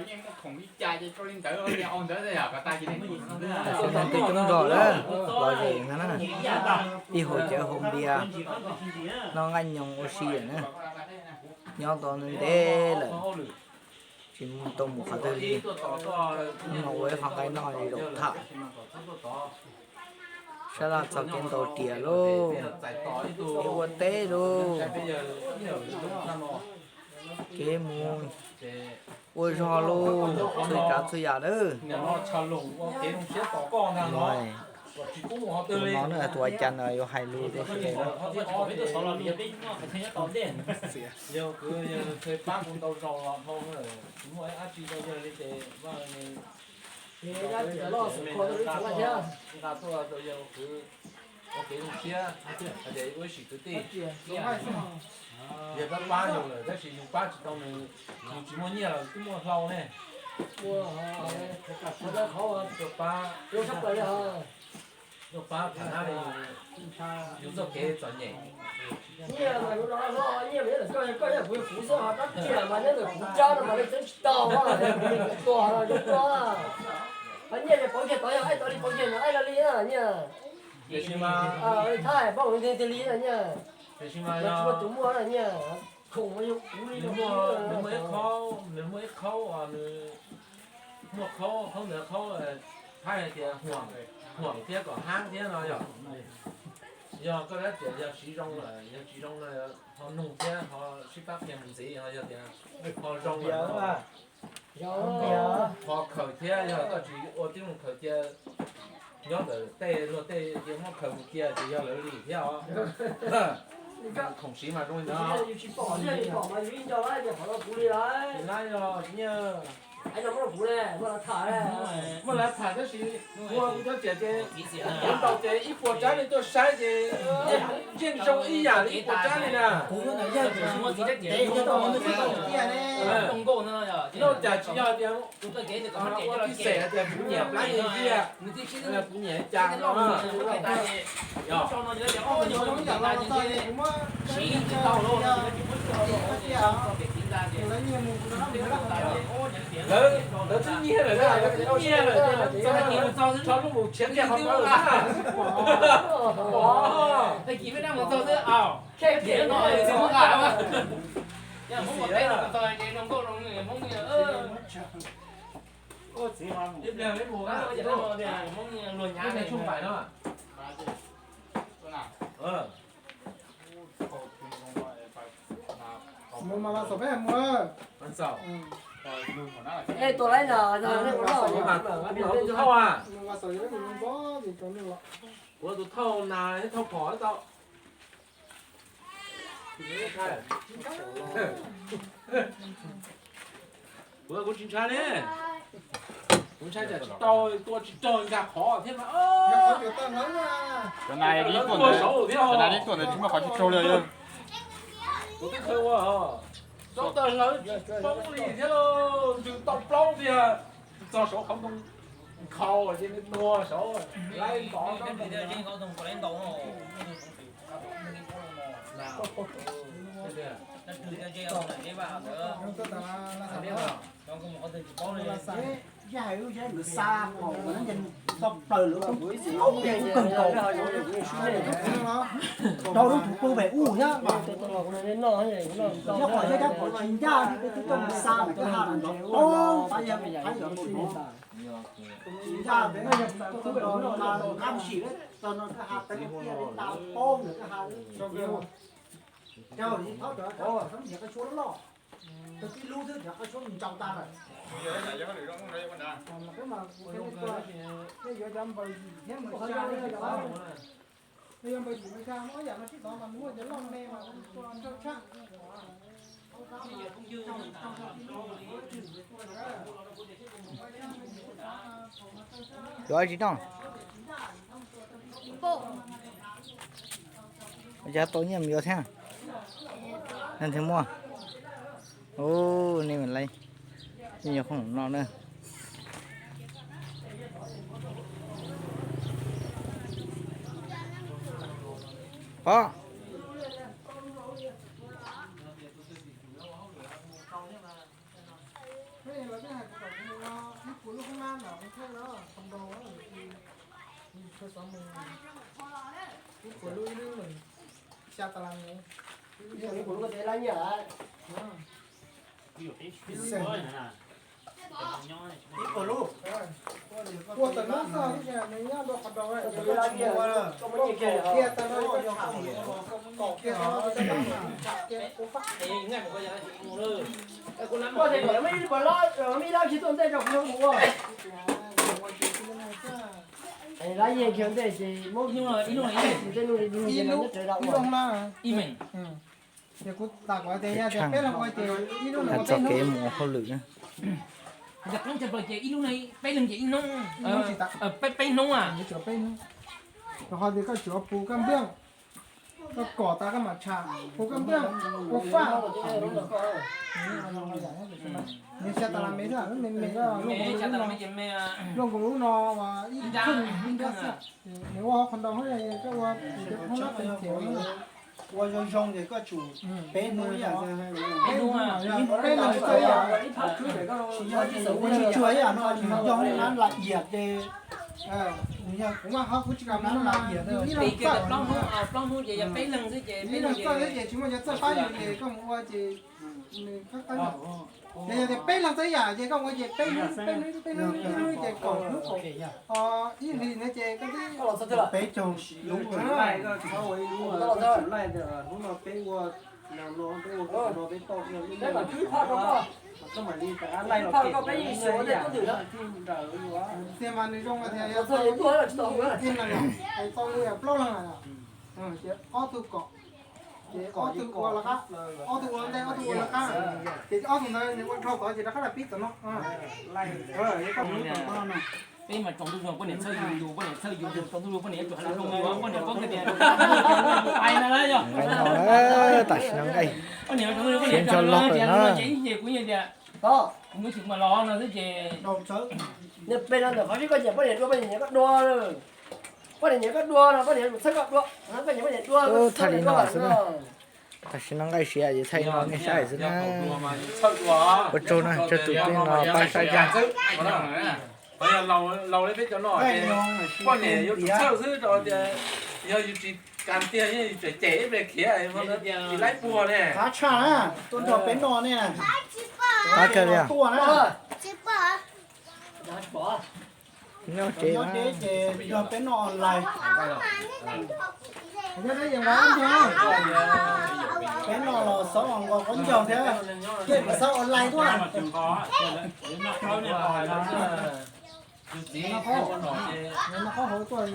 Ib tug nqaij coob nrog lawm, los ze na, ib hauv cawv hauv npias, noj nqaij nyoos ua si lawm na. Nyob tau ntev lawm, tsis tau mus qhov twg li. Hnub no ua ib qho nqaij noj li zaum tham. Sab laj txog kev ntaus riam lauj, kev ua teb lauj, kev mus ua zog lauj, txhua tsav txhua yam lawm. Tus no na tus ua cas no yuav hais lus rau sawv daws na. Ua kev zoo siab hais tias ua ib sim kwv tij, yawg pab pab yus lawm tab sis yus pab tsis tau nws, yus tsis muaj nyiaj los twb muaj hlau ne. Tuaj pab, tuaj pab tham nab li yus txoj kev txom nyem. Nyiaj mas yus no hlob nyiaj mas nyob ntawm kuv xwb ho dab tsi mas nyob ntawm kuv cab no mas nej txeeb tsis tau, kuv tuag no zoo tuag. Ho nyiaj ces pauv kiag tod yog aib tod li pauv kiag no aib no li nyiaj. Tiam sis mas li thab pab tiag tiag li nyiaj. Tiam sis mas yog tus muaj nyiaj, khoom mas yog kuv li nws muaj, nws muaj ib qhov, nws muaj ib qhov, nws muaj qhov, qhov ntawd qhov thaib hais tias huam thiab kom hab thiab no yog. Yog koj dab tsi yog siv zoo lawm, yog tsis zoo no ho nug thiab ho sib pab qhia mus ntxiv ho yog tias ho zoo lawm, ho khaws thiab yog koj tsis ua tib zoo khaws cia nyob ntawm tej luag tej cia muab khaws mus cia ces yog lawv li thiab os. Khoom siv mas zoo li ntawd. Nab yog nyiaj. Muaj lawv tham tab sis ua kuv cov riam ces kuv ntaus ces ib puas rab li tuaj saib ces yeej zoo ib yam li ib puas rab li na. Noj cas tsis yog tias ua tib xeem tias kuv nyiam plab nyiam ntiag, kuv nyiam cas no. Lawv, lawv twb nyiag lawm, lawv twb nyiag lawm, txog lub mus tshiav kiag qhov pab lawm na. Ib pliag li mus na, ib pliag tshooj pais no. Mus mas los xaum peb mus. Ej, tus laib na, tus thauj a. Mus mas xaum yog mus npo ces tau lawm. Kuv tus thauj nas thiab thauj phom tau. Kuv, kuv tsis ntshai ne. Kuv ntshai tsam tsis tau, tua tsis raug nkag qhov thiab mas. Cov nas ib tuaj ntawd, cov nas ib tuaj ntawd tsis muaj qhov tsis raug li. Kuv twb khaws ua, zaub tawg hlawv tsis poob li thiab lauj, ntsws tau plaub tiag. Txog saud qhov ntoo nkhaus ces nws tuag saud, laib ntov. Yog hais lub zeb nws xa pom nws txog plaws lawm, lub kawg nkaus, rau lub tus pw pem ub thiab mas, nyob qhov yog cab pom tsis ncaj li peb twb coj mus xa lawm, cov ha ntawd poob tas yog qhov ntawd mus ntov. Tsis ncaj, qab sim txog no cov ha teev kiag li tas poob ntawm cov ha. Cov thaub cov thaub nyiam qab suab loj, tus tib lub xwb cov qab suab ntsaus tag lawm. Peb mas kuv qhia nej tuaj, nej yuav cov npaws yim thiab npaws xya, nej yuav npaws yim npaws xya, muab yam no sib tov mas nws muaj cov loj me mas tua ntshaw tshaj. Yuav tsis noj. Ua cas tau nyiaj mus yuav thiab? Neeg thiaj muaj. Ub, nej mas lawv nyiaj yuav khoom no na. Pov. Ib puas lub hoob nab no, hoob nab no, ib puas lub, ib lub xya tas las. Ib puas lub ko ces lab nyiaj lawm. Ib puas lub. Ua tawm lub xwb, nws nyob rau qhov rau, kom kiag tag no, kom kiag tag no, kom kiag tag no. Lab yeej kiag ntej ces muab ib lub, ib lub na. Ces kuv tas kom tias yog tias peb leeg ua ces ib lub no txog kev mus ua hauj lwm na. Yog qeeb tshaj plaws ces ib lub no peb leeg ces ib hnub, peb hnub, rau qhov tias koj tsuav pus koj npleej, koj kom tas koj mam tsham, pus koj npleej, pus faj. Nws xya tas las me xwb, me me, luaj nkaus lub no, ib khwj ib nrab xwb. Nws ua qhov ntau, koj ua pus cov hoob nab pes them, ua zoo zoo ces koj tsum peb hnub ib yam, peb hnub, peb leeg txawj ib yam. Tsis yog tsis xav ua tsis tsuag ib yam no, nws yog hoob nab lam iam ces nws yog kuv maj ho kuv tsis kam mus lam iam, ib leeg txawj, plaub hnub ces yog peb leeg xwb ces, ib leeg txawj xwb ces tsis muaj cov txawj pab yus ces koj mus ua ces nws qab qab. Ces yog tias peb leeg txawj ib yam ces koj ua ces peb hnub, peb hnub, peb hnub, peb hnub ces kaum hnub kaum, ib hlis ntawd ces koj twb peb caug lub, hnub no peb ua, no peb ua no peb tau, koj mam li rov qab laij los peb ib xyoo thiaj nrawm. Tiag mas nws zoo tias yog tau li plaub leeg, ces ob tug kom, ces ob tug ua lawv qab, ob tug ua ntej ob tug ua lawv qab, ces ob tug ntawd nws ua dhau tod ces rov qab los pib tom no. Peb mas tsaus ntuj zoo poj niam txhawj yus yus, poj niam txhawj yus yus, tsaus ntuj zoo poj niam yuav tsum hais lus zoo, poj niam paub kawg tias ais na yog. Tam sim no nqaij siav ncho log lawm na. Ces kuv tias, kuv mus tsis mas los no xwb ces, peb no ntawm qhov sib koj nyiam poj niam dua, poj niam nyiam koj dua, poj niam nyiam koj dua no poj niam txhawj koj dua, koj nyiam poj niam dua, txhawj li no xwb na. Tam sim no nqaij siav ces txhawj li no nej saib xwb na. Ua tsaug na, tsaug tus tij no pab saib tag. Laus li peb cov no, poj niam yuav tsum txhawj xwb rau tias yog yus tsis kam tiag yus tseem cem ib pliag khiav, tsis laib puag ne. Qab tshaj na, tuaj nrog peb noj ne. Qab kawg li. Tuaj na. Nyob tsev, nyob tsev ces nrog peb noj online. Peb noj los xav nqa qaub ncaug thiab, thiaj xav online tuaj. Noj qaub hauv tuaj.